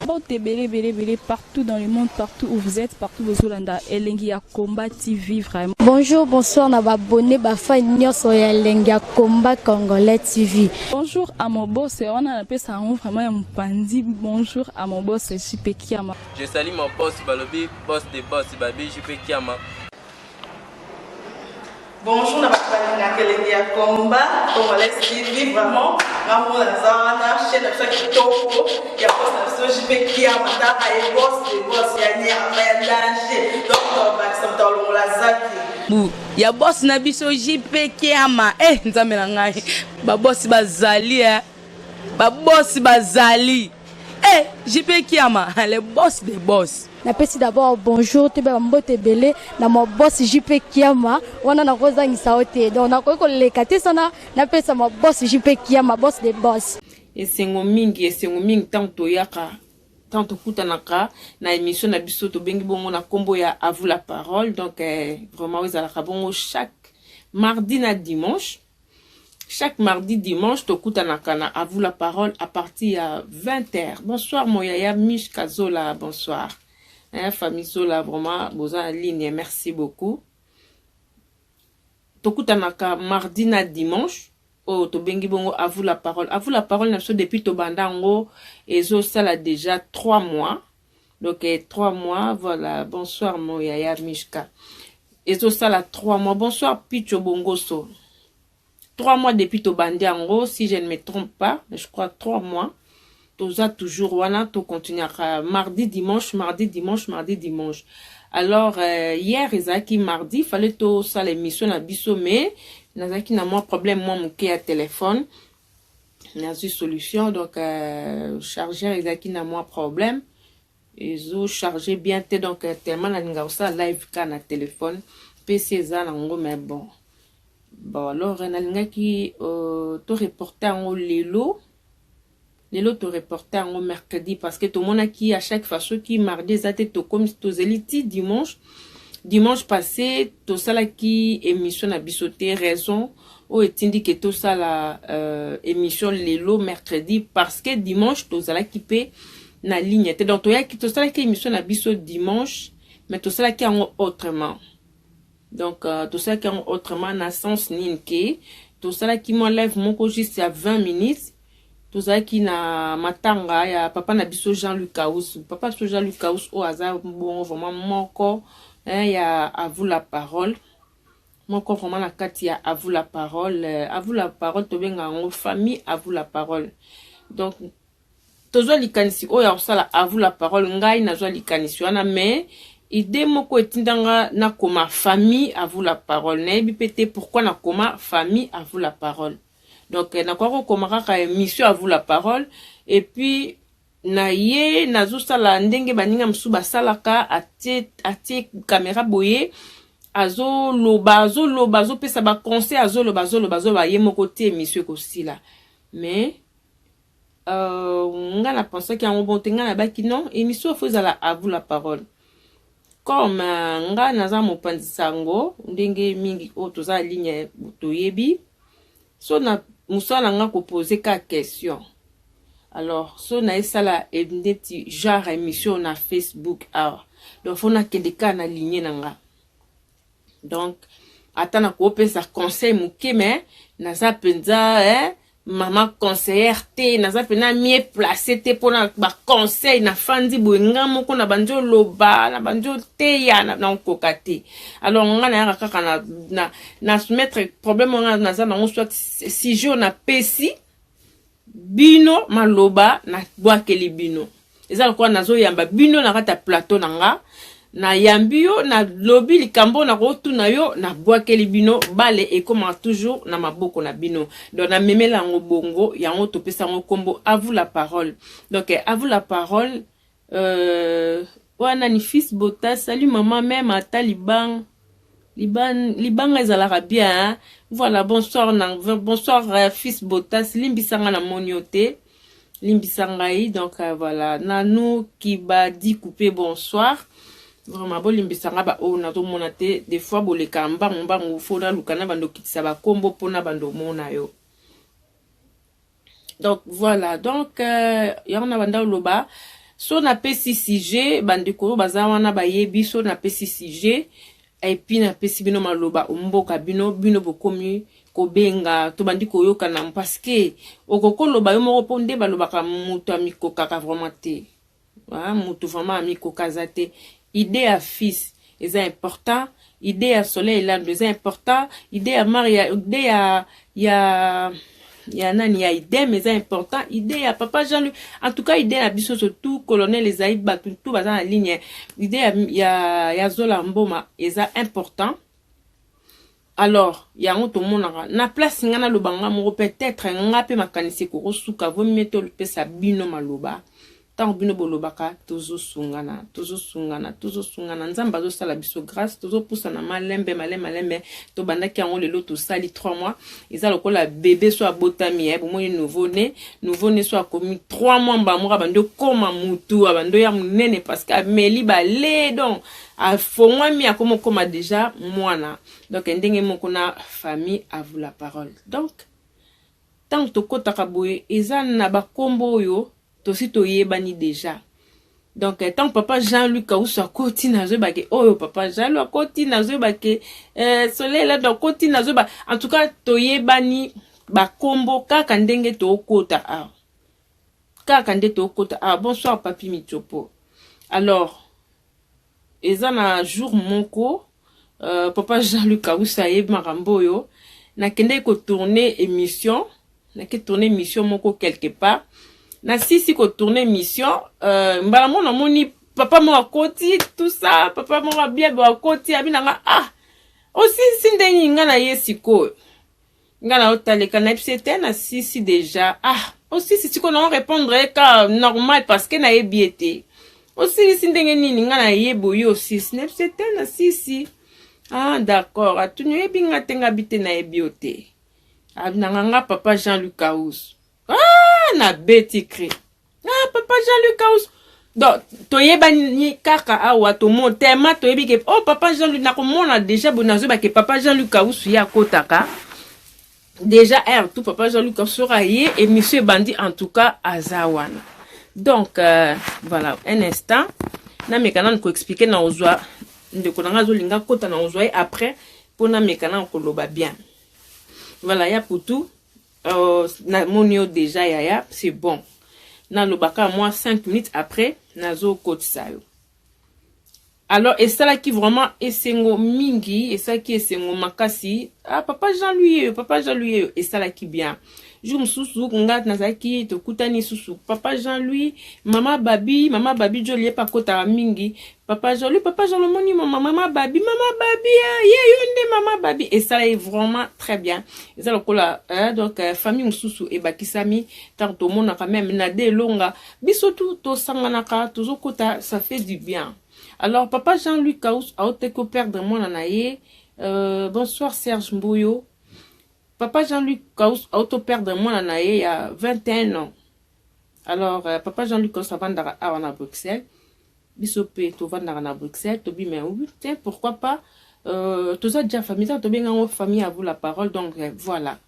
Mbote ebele ebele ebele partout dans le monde, partout où vous êtes, partout bozolanda Elengi ya Combat TV vraiment. Bonjour, bonsoir na ba abonné ba fan nyonso ya Elengi ya Combat Congolais TV. Bonjour à mon boss, wana napesa yango vraiment ya mopanzi. Bonjour à mon boss JP Kiama. Je salue mon boss balobi boss de boss babi JP Kiama. Bonjour na bato balingaka elengi ya combat congolais TV, vraiment nga moko naza wana, chaîne na biso ya kitoko ya boss na biso JP Kiama, taka ye boss de boss ya nyama ya danger, donc tobakisa moto alongola zaki bu ya boss na biso JP Kiama. Eh, nzambe na ngai, babosi bazali, eh. Babosi bazali, eh, JP Kiama, le boss de boss. Napesi d'abord bonjour, toyeba mbote ebele na ma boss JP Kiama. Wana nakozangisa yo te, donc nakoki koleka te sana napesa ma boss JP Kiama, boss de boss. Esengo mingi, esengo mingi ntango toyaka, ntango tokutanaka na émission na biso tobengi bongo na nkombo ya À vous la parole. Donc vraiment oyo ezalaka bongo chaque mardi na dimanche. Chaque mardi, dimanche, tokutanaka na À vous la parole à partir ya 20 h. Bonsoir moyaya Mich Kazola, bonsoir, hein, famille Zola, vraiment boza na ligne, merci beaucoup. Tokutanaka mardi na dimanche oyo tobengi bongo À vous la parole. À vous la parole na biso, depuis tobanda yango, ezosala déjà 3 mois. Donc 3 mois, voilà. Bonsoir moyaya Mishka, ezosala 3 mois. Bonsoir Picho Bongoso. 3 mois depuis tobandi yango, si je ne me trompe pas, je crois 3 mois. Toza toujours wana, tocontinuaka mardi, dimanche, mardi, dimanche, mardi, dimanche. Alors hier ezalaki mardi, fallait tosala émission na biso, mais nazalaki na mwa problème mwa moke ya téléphone. Nazwi solution. Donc chargeur ezalaki na mwa problème, ezocharge bien te. Donc tellement nalinga kosala live ka na téléphone mpe si eza nango, mais bon, alors nalingaki toreporte yango lelo. Lelo toreporte yango mercredi parce que tomonaki à chaque fois soki mardi eza te, tokomi tozeli ti dimanche. Dimanche passé tosalaki émission na biso te. Raison oyo etindi ke tosala émission lelo mercredi, parce que dimanche tozalaki mpe na ligne te. Donc toyaki, tosalaki émission na biso dimanche, mais tosalaki yango autrement. Donc tosalaki yango autrement na sens nini? Ke tosalaki mwa live moko juste ya 20 minutes. Tozalaki na matanga ya papa na biso Jean-Luc Kaus. Papa biso Jean-Luc Kaus oyo aza bongo vraiment moko, hein, ya À vous la parole, moko vraiment na kati ya À vous la parole. À vous la parole, tobenga yango famille À vous la parole. Donc tozwa likanisi oyo ya kosala À vous la parole. Ngai nazwa likanisi wana, mais idée moko etindanga nakoma famille À vous la parole. Nayebi mpe te pourquoi nakoma famille À vous la parole. Donc nakoka kokoma kaka émission À vous la parole et puis na ye nazosala ndenge baninga mosusu basalaka, atie caméra boye, azoloba, azoloba, azopesa baconseil, azoloba, azoloba, azoloba ye moko te, émission ekosila. Mais nga na pensaki yango bon te. Nga nabaki non, émission faut ezala À vous la parole. Comme nga naza mopanzi sango, ndenge mingi oyo toza ligne toyebi, so na mosala na nga kopose ka question. Alors so nayesala neti genre émission na Facebook awa, donc faut nakende kaka na ligne na nga. Donc ata nakopesa conseil moke, mais naza mpenza, eh, mama conseillère te, naza mpenza mieux placé te mpona baconseil. Nafandi boye nga moko na bandi oloba, na bandi oteya, nakokoka te. Alors nga nayaka kaka na soumettre problème nga naza nango, soit sujet oyo napesi bino maloba, nabwakeli bino. Eza lokola nazoyamba bino na kati ya plateau na nga, nayambi yo, nalobi likambo nakotuna yo, nabwakeli bino bale, ekomaka toujours na maboko na bino. Donc namemela yango bongo, yango topesa yango nkombo À vous la parole. Donc À vous la parole wana ni fils Bota. Salut mama, même ata libang libanga ezalaka bien, hein? Voilà, bonsoir na bonsoir fils Botas, limbisanga na moni yo te, limbisa ngai. Donc voilà, nanu Kibadi coupé, bonsoir. Vraiment bolimbisanga baoyo nazomona te. Des fois boleka mbangu mbangu, faut naluka na bando okitisa bakombo mpona bando omona yo. Donc voilà, donc yango na banda oloba. So napesi sujet, bandeko oyo baza wana bayebi. So napesi sujet et puis napesi bino maloba, mboka bino, bino bokomi kobenga, tobandi koyokana, parce que okokoloba yo moko, mpo nde balobaka moto amikokaka vraiment te. Moto vraiment amikoka aza te. Idée ya fils eza important, idée ya Soleil Lando eza important, idée ya Maria, idée ya nani, ya idem eza important, idée ya papa Jean-Louis, en tout cas idée na biso surtout colonel ezali, bato tu baza na ligne, idée ya Zola Mboma eza important. Alors yango tomonaka na place nga naloba nga moko, peut-être nga mpe makanisi ekokosuka. Vomie topesa bino maloba. Ntango bino bolobaka, tozosungana, tozosungana, tozosungana. Nzambe azosala biso grâce, tozopusana malembe, malembe, malembe. Tobandaki yango, lelo tosali 3 mois. Eza lokola bébé so abotami, ye bomoni nouveau né, nouveau né so akomi 3 mois, mbamoko abandi okóma mutu, abandi oya monene parce que ameli bale, donc afongwami, akomi okóma déjà mwana. Donc ndenge moko na famille À vous la parole. Donc ntango tokɔtaka boye, eza na bakombo oyo tosi toyebani déjà. Donc ntango papa Jean-Luc Kausu akoti, nazoyebake oyo papa Jean-Luc akoti, nazoyebake Soleil Lado akoti, nazoyeba. En tout cas toyebani bakombo kaka ndenge tookota awa, kaka nde tookota awa. Bonsoir papi Mitiopo. Alors eza na jour moko, papa Jean-Luc Kausu ayebi makambo oyo. Nakendeki kotourner émission, nake tourner émission moko quelque part. Nasisi kotourner émission, mbala moko namoni papa moko akoti, tout ça, papa moko abiabe akoti, abi nanga: "Ah, osisi ndenge nga na ye sikoyo?" Nga na otaleka, nayebisi ete nasisi déjà. "Ah, osisi sikoyo?" Na répondre ye ka normal parce que nayebi ye te. "Osilisi ndenge nini? Nga nayebi oyo osisi." Nayebisi ete nasisi. "Ah d'accord." Atuni: "Oyebi nga te?" Nga bi te, nayebi yo te. Abi nanga: "Nga papa Jean-Luc Aus." Ah, nabeti cri: "Ah, papa Jean-Luc Aus!" Donc toyebani kaka awa, tomo tellement toyebi ke oh, papa Jean-Luc, nakomona déjà boye, nazoyeba ke papa Jean-Luc Ausu ye akotaka déjà aire tout. Papa Jean-Luc Ausu soki aye, émission ebandi, en tout cas aza wana. Donc voilà, un instant, nameka nanu koexpliquer. Na ozwa ndeko na nga azolinga kota, na ozwa ye après mpo nameka nanu koloba bien. Voilà, ya putu, namoni yo déjà yaya, c'est bon. Nalobaka mwa 5 minutes, après nazokotisa yo. Alors esalaki vraiment esengo mingi, esalaki esengo makasi. Ah, papa Jean-Louis oyo, papa Jean-Louis oyo, esalaki bien. Jour mosusu nga nazalaki, tokutani susu papa Jean-Louis, mama Babi, mama Babi Joli, ye mpe akotaka mingi. Papa Jean-Louis, papa Jean, lomoni mama, mama Babi, mama Babi, ye yo nde mama Babi. Esalaki vraiment très bien. Eza lokola donc famille mosusu ebakisami. Ntango tomonaka même na de elonga, biso tu tosanganaka, tozokota, ça fait du bien. Alors papa Jean-Louis Kaus aoteki koperdre mwana na ye. Bonsoir Serge Mbuyo. Papa Jean-Luc Kaus auto perdre mwana na ye ya 21 ans. Alors papa Jean-Luc Kaus avandaka awa na Bruxelles, biso mpe tovandaka na Bruxelles. Tobima oui, tiens, pourquoi pas, toza déjà famille, ntango tobengango famille À vous la parole. Donc voilà,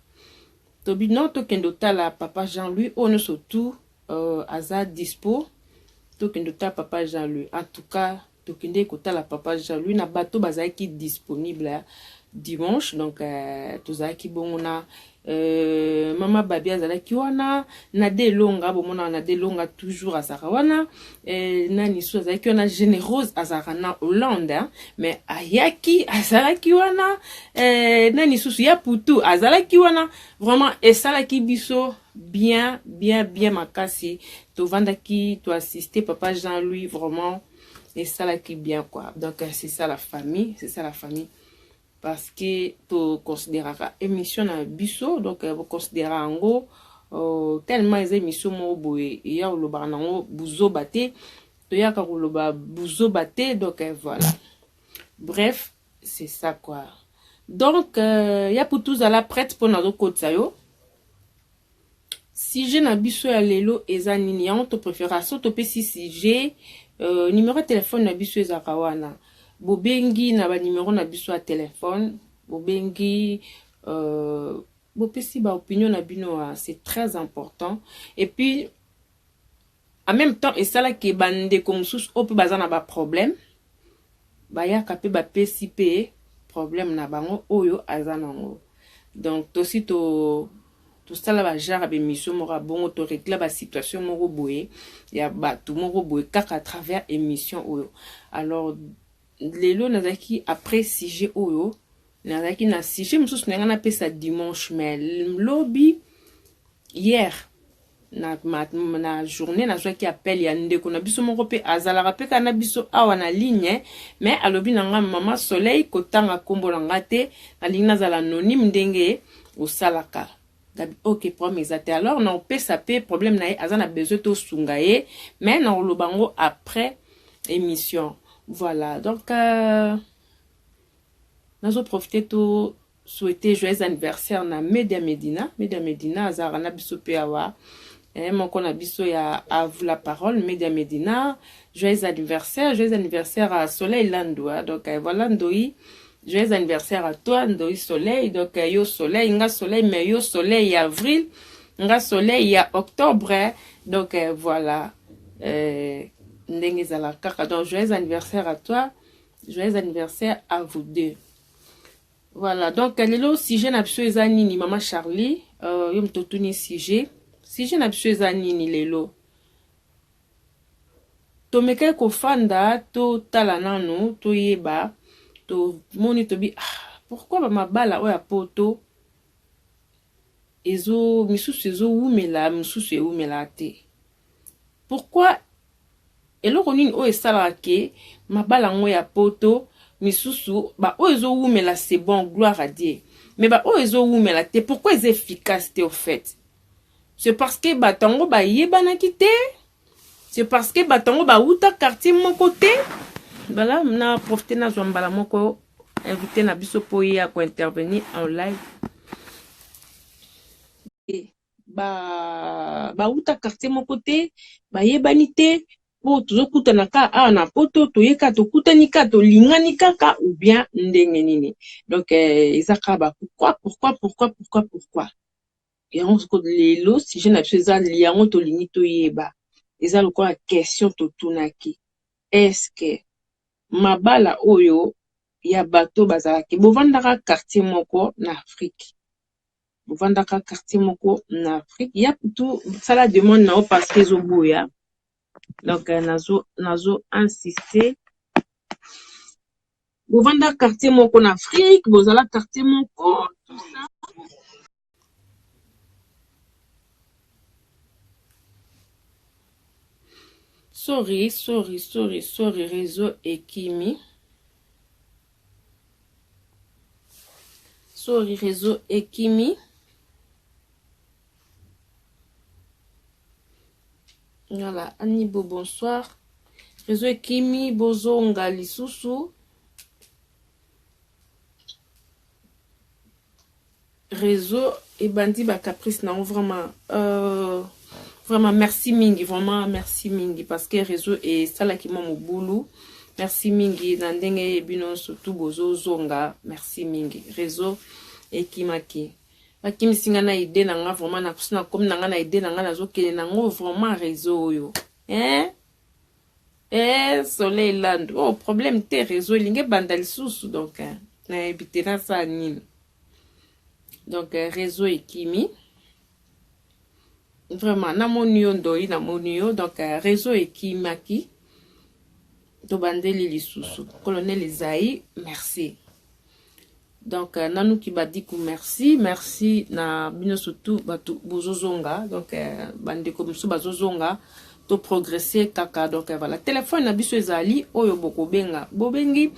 tobi non, tokende otala papa Jean-Louis oyo nyonso tu aza dispo, tokende otala papa Jean-Louis. En tout cas tokende kotala papa Jean-Louis na bato bazalaki disponible dimanche. Donc tozalaki bongo na mama Babi azalaki wana, na de elonga, bomonaka na de elonga toujours azalaka wana, nani so azalaki wana, Générose azalaka na Hollande, hein, mais ayaki, azalaki wana, nani susu, ya Putu azalaki wana. Vraiment esalaki biso bien, bien, bien makasi. Tovandaki, toassiste papa Jean-Louis, vraiment esalaki bien quoi. Donc c'est ça la famille, c'est ça la famille, parce que toconsidéraka émission na biso, donc boconsidéra yango tellement eza émission moko boye eya kolobaka nango buzoba te, toyaka koloba buzoba te. Donc voilà, bref, c'est ça quoi. Donc ya putu, ozala prête mpona azokotisa yo. Sujet na biso ya lelo eza nini? Yango topréféra so topesi sujet, numéro ya telefone na biso ezalaka wana, bobengi na banimero na biso ya telefone, bobengi, bopesi baopinion na bino, c'est très important. Et puis En même temps esalaki bandeko mosusu oyo mpe baza na baproblème, bayaka mpe bapesi mpe problème na bango oyo aza nango. Donc tosi to tosala bagenre ya baémission moko ya bongo, toregla basituation moko boye ya bato moko boye kaka à travers émission oyo. Alors lelo nazalaki, après sujet oyo, nazalaki na sujet mosusu na ngai napesa dimanche, mais lobi, hier na journée, nazwaki appel ya ndeko na biso moko mpe azalaka mpe kaka na biso awa na ligne, mais alobi na nga: "Mama Soleil, kotanga nkombo na nga te, nalingi nazala anonyme ndenge osalaka." Gabi, ok, problème eza te. Alors na opesa mpe problème na ye, aza na besoin tosunga ye, mais na koloba yango après émission. Voilà, donc nazoprofite to souhaiter joyeux anniversaire na Media Medina. Media Medina azalaka na biso mpe awa, moko na biso ya À vous la parole. Media Medina, joyeux anniversaire, joyeux anniversaire à Soleil Lando. Donc voilà, Ndoi, joyeux anniversaire à toi, Ndoi Soleil. Donc yo Soleil, nga Soleil, mais yo Soleil ya avril, nga Soleil ya octobre. Donc voilà, ndenge ezalaka kaka. Donc joyeux anniversaire à toi, joyeux anniversaire à vous deux. Voilà, donc lelo sujet na biso eza nini? Mama Charlie, yo moto otuni sujet. Sujet na biso eza nini lelo? Tomekaki kofanda, totala nanu, toyeba, tomoni, tobi: ah, pourquoi bamabala oyo ya poto ezo misusu ezowumela, misusu ewumela te? Pourquoi? Eloko nini oyo esalaka ke mabala yango ya poto misusu, baoyo ezowumela, c'est bon, gloire à Dieu, mais baoyo ezowumela te, pourquoi eza efficace te? Au fait, c'est parce que bato yango bayebanaki te, c'est parce que bato yango bauta quartier moko te. Voilà, na profite, nazwa mbala moko invité na biso mpo ye ya kointervenir en live. Bauta quartier moko te, bayebani te, mpo tozokutana kaka awa na poto, toye kaka, tokutani kaka, tolingani kaka, ou bien ndenge nini? Donc eza kaka ba pourquoi, pourquoi, pourquoi, pourquoi, pourquoi. Yango siko lelo sujet na biso eza yango, tolingi toyeba. Eza lokola question totunaki: est-ce mabala oyo ya bato bazalaki, bovandaka quartier moko na Afrique, bovandaka quartier moko na Afrique ya kutu, sala demande na yo parce que ezoboya. Donc nazo insiste: bovanda quartier moko na Afrique, bozala quartier moko, tout ça. Sorry, sorry, sorry, sorry, réseau ekimi. Sorry, réseau ekimi. Voilà, Anibo, bonsoir. Réseau ekimi, bozonga lisusu. Réseau ebandi bacaprice nango vraiment. Vraiment merci mingi, vraiment merci mingi, parce que réseau esalaki mwa mobulu. Merci mingi na ndenge bino surtout bozozonga, merci mingi. Réseau ekimaki, bakimisi nga na idée na nga. Vraiment nakosi, nakomi na nga na idée na nga, nazokende nango. Vraiment réseau oyo, hein? Eh, Soleil Land, oh, problème te, réseau elingi ebanda lisusu. Donc nayebi te nasala nini. Donc réseau ekimi vraiment. Namoni yo, Ndoi, namoni yo. Donc réseau ekimaki, tobandeli lisusu. Colonel Ezai, merci. Donc nanuki badiku, merci, merci na bino surtout bato bozozonga. Donc bandeko mosusu bazozonga, toprogresse kaka. Donc voilà, telefone na biso ezali oyo bokobenga, bobengi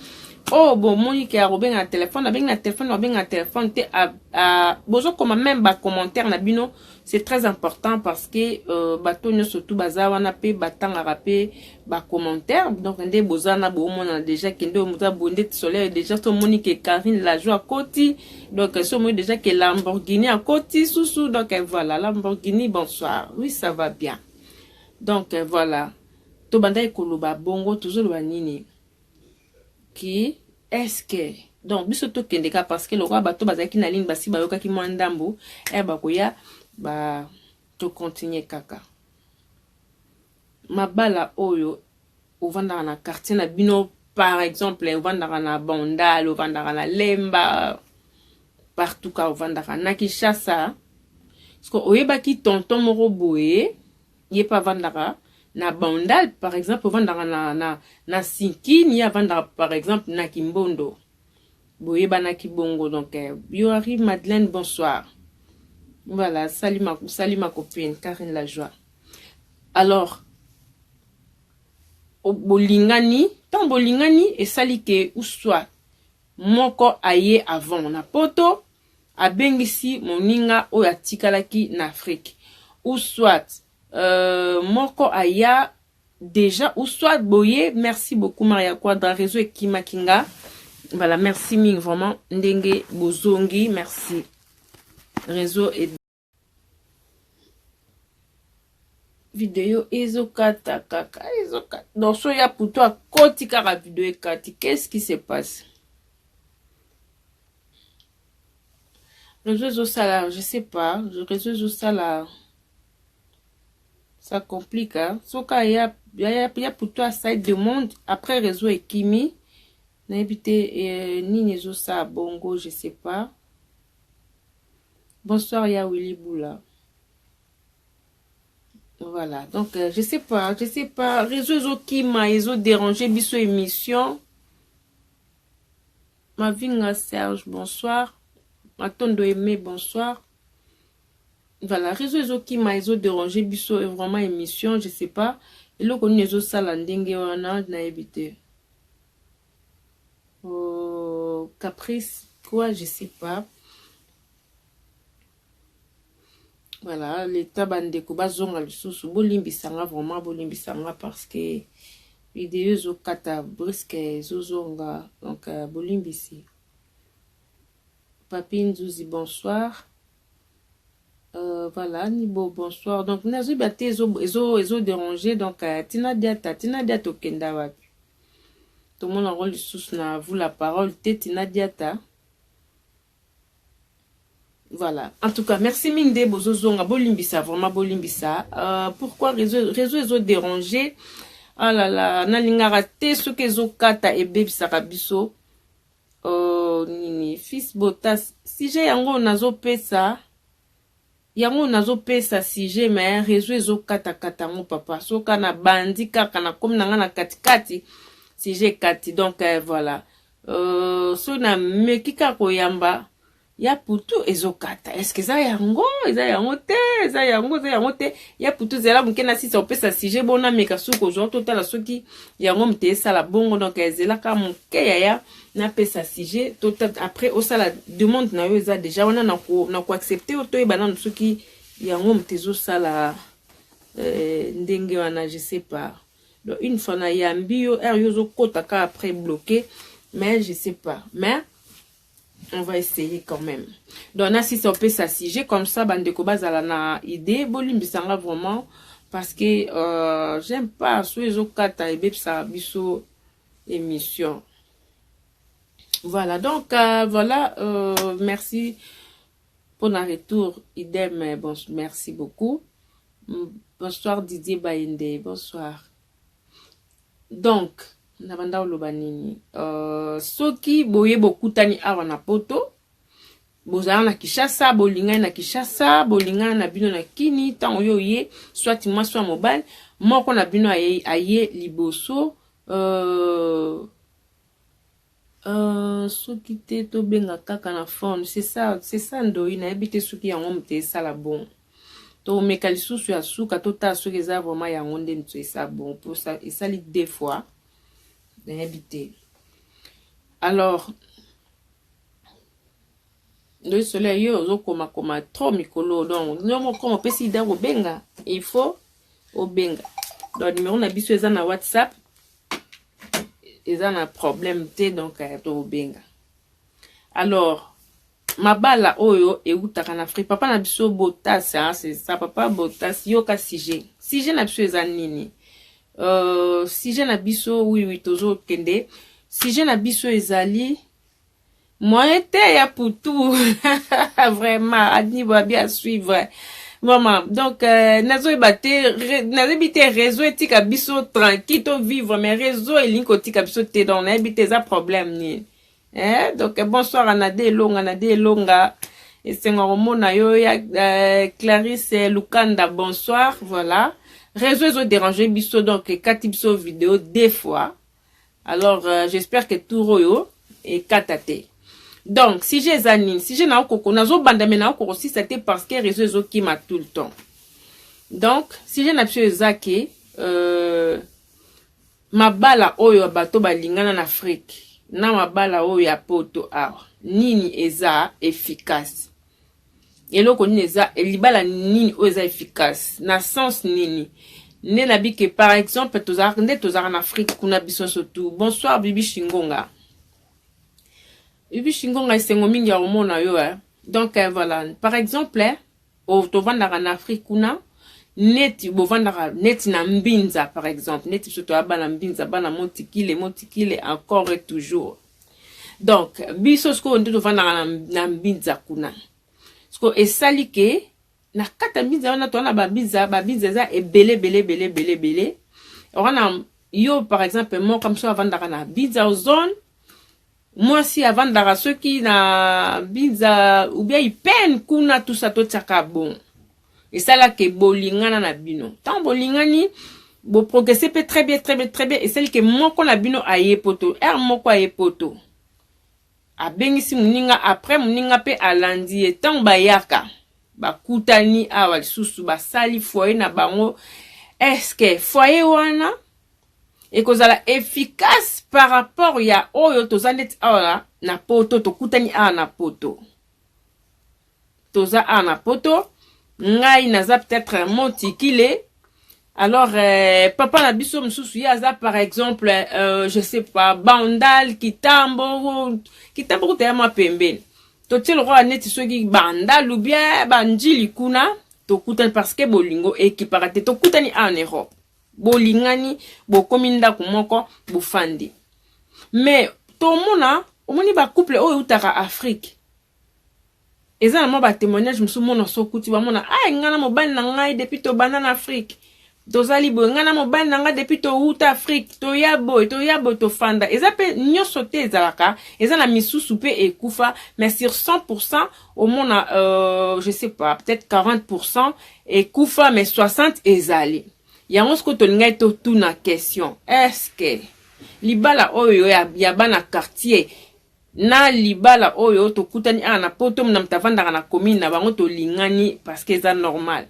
oyo bomoni ke ya kobenga na telefone, abengi na telefone, babenga na telefone te, bozokoma même bacommentaire na bino, c'est très important parce que bato nyonso tu baza wana mpe batangaka mpe bacommentaire. Donc nde boza na boomona déjà ke nde oza boye, nde Soleil déjà so omoni ke Karine Lajo akoti, donc so omoni déjà ke Lamborghini akoti susu. Donc voilà, Lamborghini, bonsoir. Oui, ça va bien. Donc voilà, tobandaki koloba bongo, tozoloba nini ki est-ce donc biso tokende kaka, parce que lokola bato bazalaki na ligne basi bayokaki mwa ndambo e bakoya ba, tocontinue kaka. Mabala oyo ovandaka na quartier na bino, par exemple ovandaka na Bandal, ovandaka na Lemba, partout ka ovandaka na Kinshasa, parce que oyebaki tonton moko boye, ye mpe avandaka na Bandal, par exemple ovandaka na Sinkini, ye avandaka par exemple na Kimbondo, boyebanaki bongo. Donc yo arrive. Madeleine, bonsoir. Voilà, salut ma copine Karine La Joie. Alors bolingani, ntango bolingani esali ke uswa moko aye avant na Poto, abengisi moninga oyo atikalaki na Afrique, ou soit moko aya déjà, ou soit boye. Merci beaucoup Maria Quadra. Réseau ekimaki nga. Voilà, merci mingi vraiment ndenge bozongi, merci. Réseau et video ezokata kaka, ezokata. Donc so ya puto akoti kaka, video ekati. Qu'est-ce qui se passe? Réseau ezosala, je sais pas, réseau ezosala, ça complique, hein? Soki ya puto asali demande, après réseau ekimi, nayebi te nini ezosala bongo, je sais pas. Bonsoir ya Willy Boula. Voilà, donc je sais pas, je sais pas, réseau ezokima, ezodéranger biso émission. Mavinga Serge, bonsoir. Matondo Aimé, bonsoir. Voilà, réseau ezokima, ezodéranger biso vraiment émission, je sais pas eloko nini ezosala ndenge wana, nayebi te. Oh, caprice quoi, je sais pas. Voilà, leta bandeko bazonga lisusu, bolimbisanga vraiment, bolimbisanga parce que video ezokata brusque, ezozonga. Donc bolimbisi. Papi Nzuzi, bonsoir. Voilà, Nibo, bonsoir. Donc nazoyeba te, ezodéranger. Donc tina diata, tina diata okenda wapi? Tomona yango lisusu na vous la parole te, tina diata. Voilà, en tout cas merci mingi nde bozozonga, bolimbisa vraiment, bolimbisa. Pourquoi réseau ezodéranger? Ah là là, nalingaka te soki ezokata, ebebisaka biso. Nini, fils Botas, sujet yango nazopesa, yango nazopesa sujet, mais réseau ezokatakata yango papa. Soka na bandi kaka, nakomi na nga na katikati, sujet ekati. Donc voilà, soki nameki kaka koyamba ya putu, ezokata. Est-ce eza yango? Eza yango te, eza yango, eza yango te. Ya putu, ezala moke na sisa opesa sujet, bona meka soki kozwa, totala soki yango moto esala bongo. Donc ezelaka moke yaya, napesa sujet tota, après osala demande na yo, eza déjà wana na koaccepter oyo. Toyeba nanu soki yango moto ezosala ndenge wana, je sais pas. Donc une fois nayambi yo, heure yo ozokota kaka, après bloqué. Mais je sais pas, mais on va essayer quand même. Donc nasisa opesa sujet, comme ça bandeko bazala na idée. Bolimbisanga vraiment parce que j'aime pas so ezokata, ebebisaka biso émission. Voilà, donc voilà, merci pour le retour. Idem, bon, merci beaucoup. Bonsoir Didier Baende, bonsoir. Donc na banda oloba nini? Soki boye bokutani awa na Poto, bozala na Kinshasa, bolingani na Kinshasa, bolingani na bino na Kini, ntango oyo oye, soit mwasi wa mobali moko na bino aye liboso, soki te tobenga kaka na phone, c'est ça, c'est ça. Ndoi nayebi te soki yango moto esala bon. Tomeka lisusu ya suka, totala soki eza vraiment yango nde moto esala bon, po esali deux fois, nayebi te. Alors ndoi soleil, yo ozokomakoma trop mikolo. Donc yo moko opesi idée kobenga, il faut obenga. Donc numéro na biso eza na WhatsApp, eza na problème te. Donc tokobenga. Alors mabala oyo eutaka na Afrique, papa na biso Botas, hein, c'est ça, papa Botas, yoka sujet. Sujet na biso eza nini? Sujet na biso, oui, tozokende. Sujet na biso ezali moyen te ya putu vraiment adni babi à suivre. Vraiment, donc euh, nazoyeba te, nayebi te réseau etika biso tranquille to vivre, mais réseau elingi kotika biso te, donc nayebi te eza problème nini. Eh, donc bonsoir Anade Elonga, Nade Elonga, esengo komona yo ya Clarisse Lukanda, bonsoir, voilà. Réseau ezo déranger biso, donc ekati biso vidéo deux fois. Alors j'espère que tour oyo ekata te. Donc sujet eza nini? Sujet naokoko nazobanda me naokoko kosisa te parce que réseau ezokima tout le temps. Donc sujet na biso eza ke mabala oyo bato balingana na Afrique na mabala oyo ya poto awa, nini eza efficace? Eloko nini eza libala nini oyo eza efficace na sens nini? Nde nabi ke par exemple tozalaka nde tozalaka na Afrique kuna biso nyonso tu. Bonsoir Bibi Shingonga, Bibi Shingonga, esengo mingi ya komona yo eh. Donc voilà, par exemple eh, tovandaka na Afrique kuna, neti bovandaka neti na Mbinza par exemple, neti biso toya bana Mbinza, bana Motikile, Motikile encore et toujours. Donc biso sikoyo nde tovandaka na Mbinza kuna. Sikoyo esali ke na kati ya Mbinza wana toza na babinza, babinza eza ebele ebele ebele ebele ebele wana. Yo par exemple moko mosusu avandaka na Binza zone, mwasi avandaka soki na Binza ou bien Ipene kuna, tusa totiaka bon. Esalaka bolingana na bino, ntango bolingani, boprogresse mpe très bien, très bien, très bien. Esali ke moko na bino aye poto, ere moko aye poto, abengisi moninga, après moninga mpe alandi ye. Ntango bayaka, bakutani awa lisusu, basali foyer na bango. Est-ce foyer wana ekozala efficace par rapport ya oyo toza neti awa na poto? Tokutani awa na poto, toza awa na poto, ngai naza peut-être Motikile, alors papa na biso mosusu ye aza par exemple je sais pas, Bandal, Kitambo. Kitambo kuta ya mwa pembeni, totie lokola neti soki Bandal ou bien Banjili kuna. Tokutani parce que bolingo ekipaka te. Tokutani awa na Europe, bolingani, bokomi ndako moko, bofandi. Mais tomona, omoni bacouple oyo eutaka Afrique, eza na mwa batémoignage mosusu. Mona so okuti bamona: "Ai, ngai na mobali na ngai depuis tobanda na Afrique tozali boye, ngai na mobali na ngai depuis touta Afrique toya boye, toya boye, tofanda." Eza mpe nyonso te ezalaka, eza na misusu mpe ekufa, mais sur 100 omona je sais pas, peut-être 40 ekufa, mais 60 ezali. Yango sikoyo tolingai totuna question: est-ce libala oyo ya bana quartier na libala oyo tokutani awa na poto, na moto avandaka na commune na bango, tolingani parce que eza normal,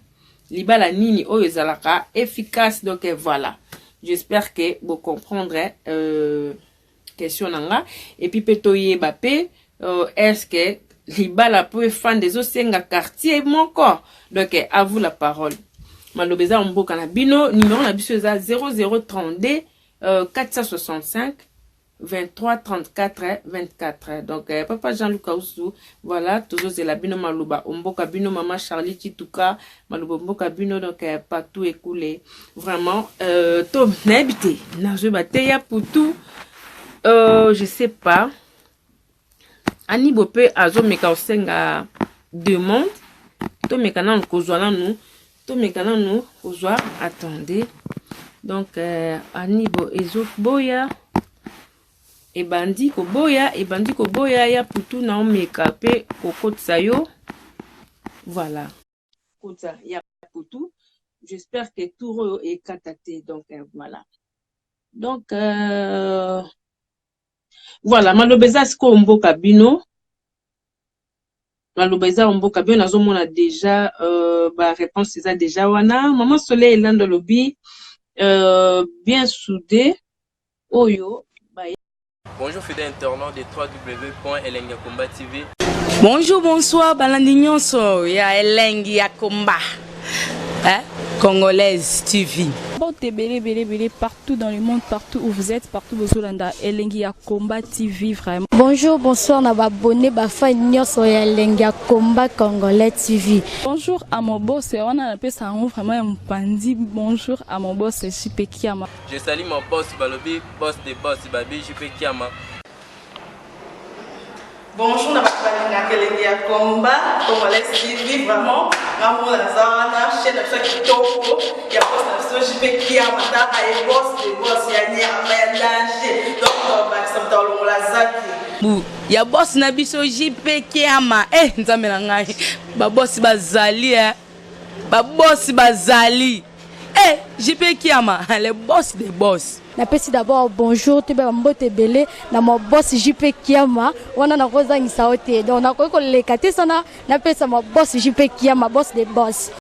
libala nini oyo ezalaka efficace? Donc voilà, j'espère que bocomprendre question na nga. Et puis mpe toyeba mpe est ce que libala mpo efanda ezosenga quartier moko? Donc à vous la parole, maloba eza mboka na bino. Numéro na biso eza 0032 465 23 34 24. Donc papa Jean-Luc Ausu, voilà, tozozela bino, maloba omboka bino. Mama Charlie Chituka, maloba mboka bino. Donc partout ekule vraiment to nayebi te, nazoyeba te ya putu je sais pas. Anibo mpe azomeka kosenga demande, tomeka nanu kozwa nanu, tomeka nanu kozwa. Attendez, donc Anibo ezoboya, ebandi koboya, ebandi koboya. Ya putu, na omeka mpe kokotisa yo. Voilà, kota ya putu. J'espère que tour oyo ekata te. Donc voilà, donc voilà, maloba eza sikoyo mboka bino, maloba eza mboka bino. Nazomona déjà baréponse eza déjà wana. Mama Soleil Elando alobi bien soudé oyo. Bonjour fidèles internautes de www.elengiyakomba TV. Bonjour, bonsoir, balandi nyonso ya Elengi ya Komba, hein? Congolaise TV. Porte ebele ebele ebele partout dans le monde, partout où vous êtes, partout bozolanda Elengi ya Combat TV vraiment. Bonjour, bonsoir na baabonnés, bafans nyonso ya Elengi ya Combat Congolais TV. Bonjour à mon boss, wana napesa yango vraiment ya mopandi. Bonjour à mon boss JP Kiama. Je salue mon boss Balobi, boss de boss Babi JP Kiama. Bonjour na ba Balingaka Elengi ya Combat Congolais TV, vraiment ngambo naza wana, chaîne na biso ya kitoko ya boss na biso JP Kiama. Taka ye, boss de boss ya nyama ya danger. Donc bakisa moto alongola aza te. Bu ya boss na biso JP Kiama. E Nzambe na ngai, babosi bazali e, babosi bazali e, JP Kiama, le boss de boss. Napesi d'abord bonjour, toyeba bambote ebele na ma boss JP Kiama. Wana nakozangisa yo te, donc nakoki koleka te sana napesa ma boss JP Kiama, boss de boss.